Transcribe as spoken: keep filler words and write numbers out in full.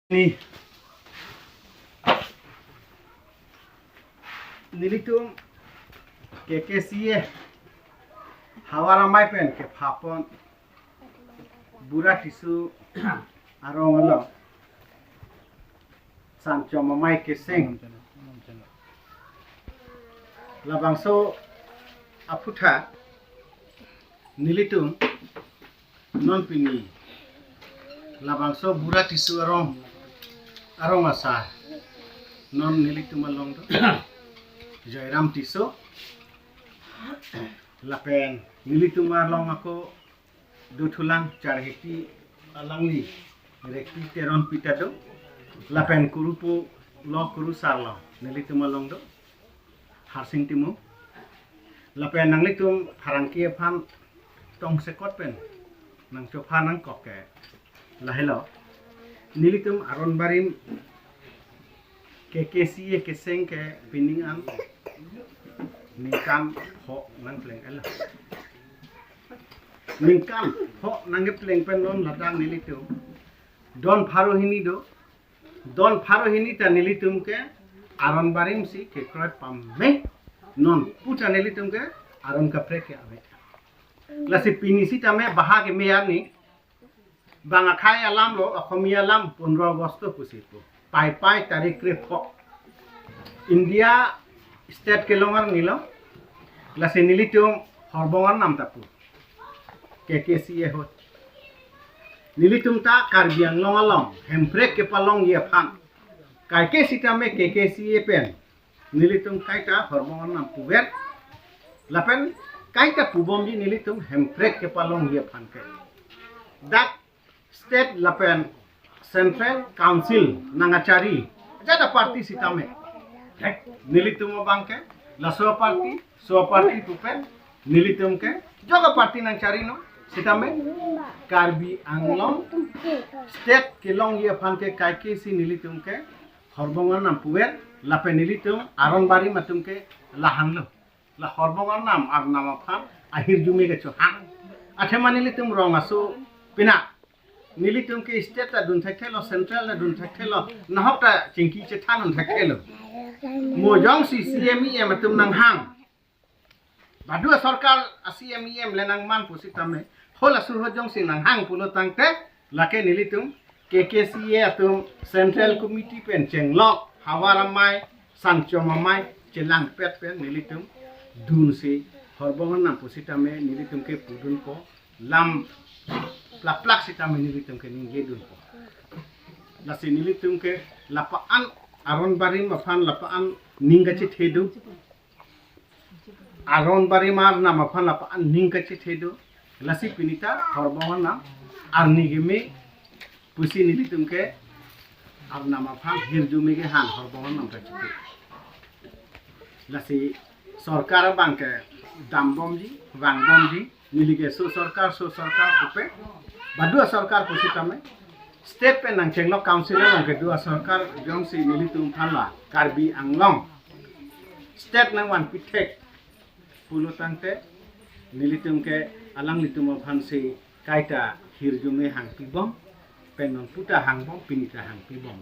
Ni, nelitum K K C A Hawar Amei pen kephapon Bura Tisso arong along Sanchom Amei Keseng, labangso aputhak nelitum non pini labangso Bura Tisso arong, arong asar non nelitum along do Joyram Tisso, lapen nelitum along ako dothulang Charheti alangli Rekpi Teronpi ta do, lapen kurupo lo kurusar lo nelitum along do Harsing Timung. Lapen nanglitum pherangke aphan tongsekot pen nangchopha nangkok ke lahelo. Nelitum aron barim K K C A keseng ke pining an ningkan pho nangpleng-etlo. Ningkan pho nangkepleng pen non ladak nelitum don pharo hini do. Don pharo hini ta nelitum ke aron barim si kekroi pame, non pu ta nelitum ke aron kaprek ke ave. Lasi pini sitame baha keme arni, bang akhai alam lo, Akhomia alam pondro August pusi pu. Paipai tarik krepho. India state kelong arni lo, lasi nelitum Horbong Arnam ta pu. K K C A ahut. Nelitum ta Karbi Anglong along Hemprek kepalongji aphan, kaike sitame K K C A pen nelitum kaita Horbong Arnam puver. Lapen kaita pubomji nelitum Hemprek kepalongji aphan ke. Dak state lapen central council nangkachari jada party sitame, nelitum abang ke laso party, so party pu pen nelitum ke joga party nangcharino sitame Karbi Anglong state kelongji aphan ke kaike si nelitum ke Horbong Arnam puver, lapen nelitum aron barim atum ke lahanglo. La Horbong Arnam, Arnam aphan ahirjume kechohang. Athema nelitum rong aso pina, nelitum ke state ta dun thekthelo, central ta dun thekthelo, nahok ta chingki chethan un thekthelo. Mo jongsi C M E M atum nanghang, badu asorkar a C M E M le nangman pusitame, hol asurho jongsi nanghang pulo tangte, lake nelitum K K C A atum Central Committee pen chenglok Hawar Amei, Sanchom Amei chelangpet pen nelitum dunsi Horbong Arnam pusitame nelitum ke pudunpo, lam plak plak sitame nelitum ke ningjedunpo. Lasi nelitum ke lapu-an aron barim aphan lapu-an ning kachethe do. Aron barim Arnam aphan lapu-an ning kachethe do. Lasi pini ta Horbong Arnam arni keme pusi nelitum ke Arnam aphan hirjume kehang Horbong Arnam kachethe. Lasi sorkar abang ke dambomji, vangbomji, neli ke so sorkar, so sorkar pupe, badu asorkar pusitame, state pen nangchenglok council along kedo asorkar jongsi nelitum aphan la Karbi Anglong state nangvanpi thek pulo tangte, nelitum ke alanglitum aphansi kaita hirjume hangpibom, pen non pu ta hangbom, pini ta hangpibom.